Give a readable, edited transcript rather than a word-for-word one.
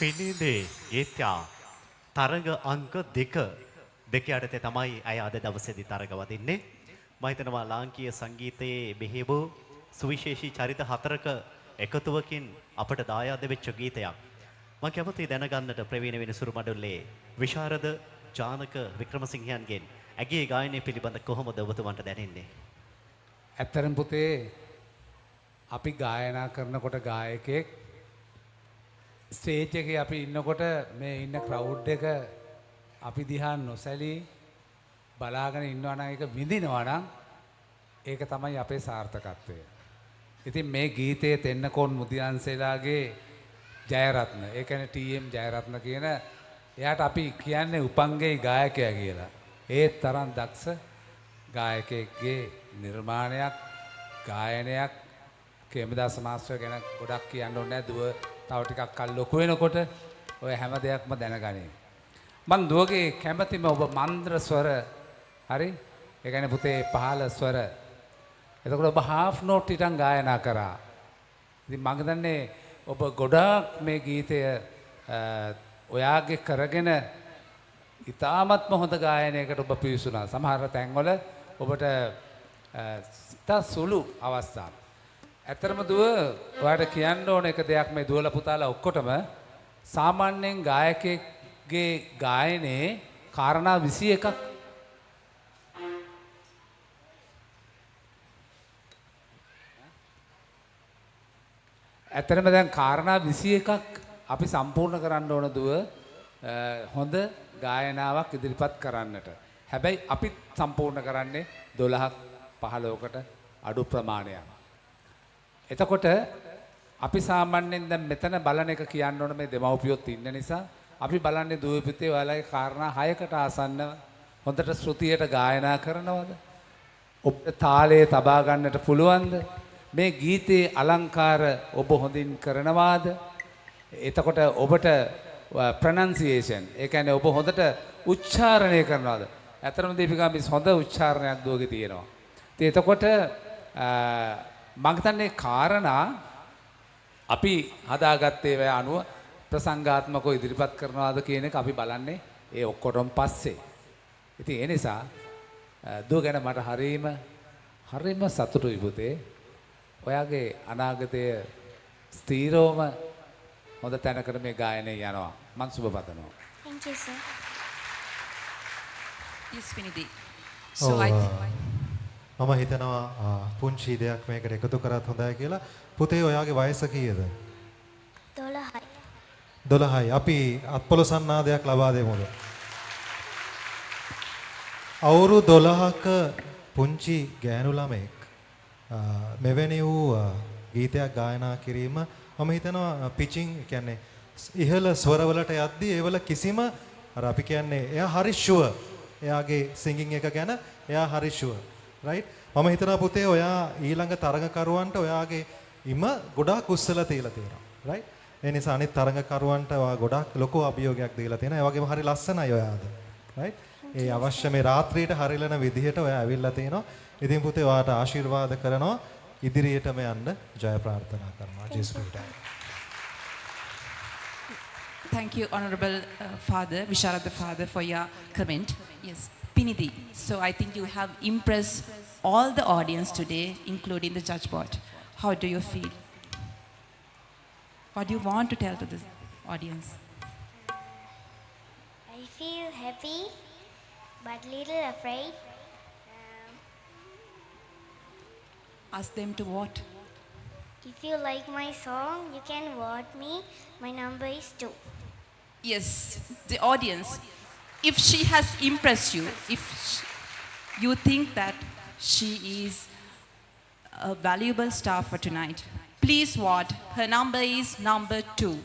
පිනිදේ ගීත්‍යා තරඟ අංක 2 දෙක යටතේ තමයි ඇය අද දවසේදී තරඟ වදින්නේ. මම හිතනවා ලාංකීය සංගීතයේ මෙහි වූ සුවිශේෂී චරිත හතරක එකතුවකින් අපට දායාද වෙච්ච ගීතයක්. මම කැමතියි දැනගන්නට ප්‍රවීණ විනිසුරු මඩුල්ලේ විශාරද ජානක වික්‍රමසිංහයන්ගෙන් ඇගේ ගායනය පිළිබඳ කොහොමද ඔබතුමන්ට දැනෙන්නේ? ඇත්තටම පුතේ, අපි ගායනා කරනකොට ගායකයෙක් ස්ටේජ් එකේ අපි ඉන්නකොට මේ ඉන්න ක්‍රවුඩ් එක අපි දිහා නොසැලී බලාගෙන ඉන්නවා නම්, ඒක විඳිනවා නම්, ඒක තමයි අපේ සාර්ථකත්වය. ඉතින් මේ ගීතයේ තෙන්නකෝන් මුදියන්සේලාගේ ජයරත්න, ඒ කියන්නේ ටී.එම්. ජයරත්න කියන එයාට අපි කියන්නේ උපංගේ ගායකයා කියලා. ඒ තරම් දක්ෂ ගායකයෙක්ගේ නිර්මාණයක්, ගායනයක්. කේමදාස මාස්ටර් ගැන ගොඩක් කියන්න ඕනේ නෑ. දුව තව ටිකක් කල් ලොකු වෙනකොට ඔය හැම දෙයක්ම දැනගනී. මං දුවගේ කැමතිම ඔබ මන්ද්‍ර ස්වර හරි, ඒ කියන්නේ පුතේ පහළ ස්වර. එතකොට ඔබ හාෆ් නෝට් ඉටන් ගායනා කරා. ඉතින් මං හිතන්නේ ඔබ ගොඩාක් මේ ගීතය ඔයාගේ කරගෙන ඉතාමත්ම හොඳ ගායනයකට ඔබ පිවිසුණා. සමහර තැන්වල ඔබට ඉතා සුළු අවස්ථා. ඇත්තටම දුව, ඔයාට කියන්න ඕන එක දෙයක් මේ දුවලා පුතාලා ඔක්කොටම, සාමාන්‍යයෙන් ගායකයෙක්ගේ ගායනයේ කාරණා 21ක් ඇත්තටම දැන් කාරණා 21ක් අපි සම්පූර්ණ කරන්න ඕන දුව, හොඳ ගායනාවක් ඉදිරිපත් කරන්නට. හැබැයි අපි සම්පූර්ණ කරන්නේ 12ක් 15කට අඩු ප්‍රමාණයක්. එතකොට අපි සාමාන්‍යයෙන් දැන් මෙතන බලන එක කියන්න ඕන මේ දෙමව්පියොත් ඉන්න නිසා, අපි බලන්නේ දුව පුතේ ඔයාලගේ කාරණා 6කට ආසන්නව හොඳට ශ්‍රුතියට ගායනා කරනවද? ඔබ තාලයේ තබා ගන්නට පුළුවන්ද? මේ ගීතයේ අලංකාර ඔබ හොඳින් කරනවාද? එතකොට ඔබට ප්‍රොනන්සියේෂන්, ඒ කියන්නේ ඔබ හොඳට උච්චාරණය කරනවාද? ඇත්තටම දීපිකා මිස්, හොඳ උච්චාරණයක් දුවගේ තියෙනවා. ඉතින් එතකොට මං හිතන්නේ කාරණා අපි හදාගත්ත ඒවා අනුව ප්‍රසංගාත්මකව ඉදිරිපත් කරනවාද කියන එක අපි බලන්නේ ඒ ඔක්කොටම පස්සේ. ඉතින් ඒ නිසා දුව ගැන මට හරීම හරීම සතුටුයි පුතේ. ඔයාගේ අනාගතය ස්ථීරවම හොඳ තැනකට මේ ගායනය යනවා. මං සුබ පතනවා. Thank you, sir. Yes, Pinidi. So I think මම හිතනවා පුංචි දෙයක් මේකට එකතු කරත් හොඳයි කියලා. පුතේ, ඔයාගේ වයස කීයද? 12යි. 12යි. අපි අත්පොළසන් නාදයක් ලබා දෙමුද? අවුරුදු 12ක පුංචි ගෑනු ළමෙක් මෙවැනි වූ ගීතයක් ගායනා කිරීම, මම හිතනවා පිචින් කියන්නේ ඉහළ ස්වරවලට යද්දී ඒවල කිසිම අර අපි කියන්නේ එයා හරි ෂුවර්. එයාගේ සිංගින් එක ගැන එයා හරි ෂුවර්. රයිට්? මම හිතනවා පුතේ, ඔයා ඊළඟ තරඟකරුවන්ට ඔයාගේ ඉම ගොඩාක් උස්සලා තියලා තියෙනවා. රයිට්? ඒ නිසා අනිත් තරඟකරුවන්ට ඔයා ගොඩාක් ලොකු අභියෝගයක් දීලා තියෙනවා. ඒ වගේම හරි ලස්සනයි ඔයාද. රයිට්? ඒ අවශ්‍ය මේ රාත්‍රියට හරිලන විදිහට ඔයා ඇවිල්ලා තියෙනවා. ඉතින් පුතේ, ඔයාට ආශිර්වාද කරනවා. ඉදිරියටම යන්න ජය ප්‍රාර්ථනා කරනවා. ජේසුස් පිහිටයි. Thank you, Honorable Father, Visharada Father, for your comment. Yes, Pinidi. So I think you have impressed all the audience today, including the judge board. How do you feel? What do you want to tell to the audience? I feel happy but little afraid. Ask them to vote. If you like my song, you can vote me. My number is 2. Yes, the audience. If she has impressed you, if you think that she is a valuable star for tonight, please vote. Her number is number 2.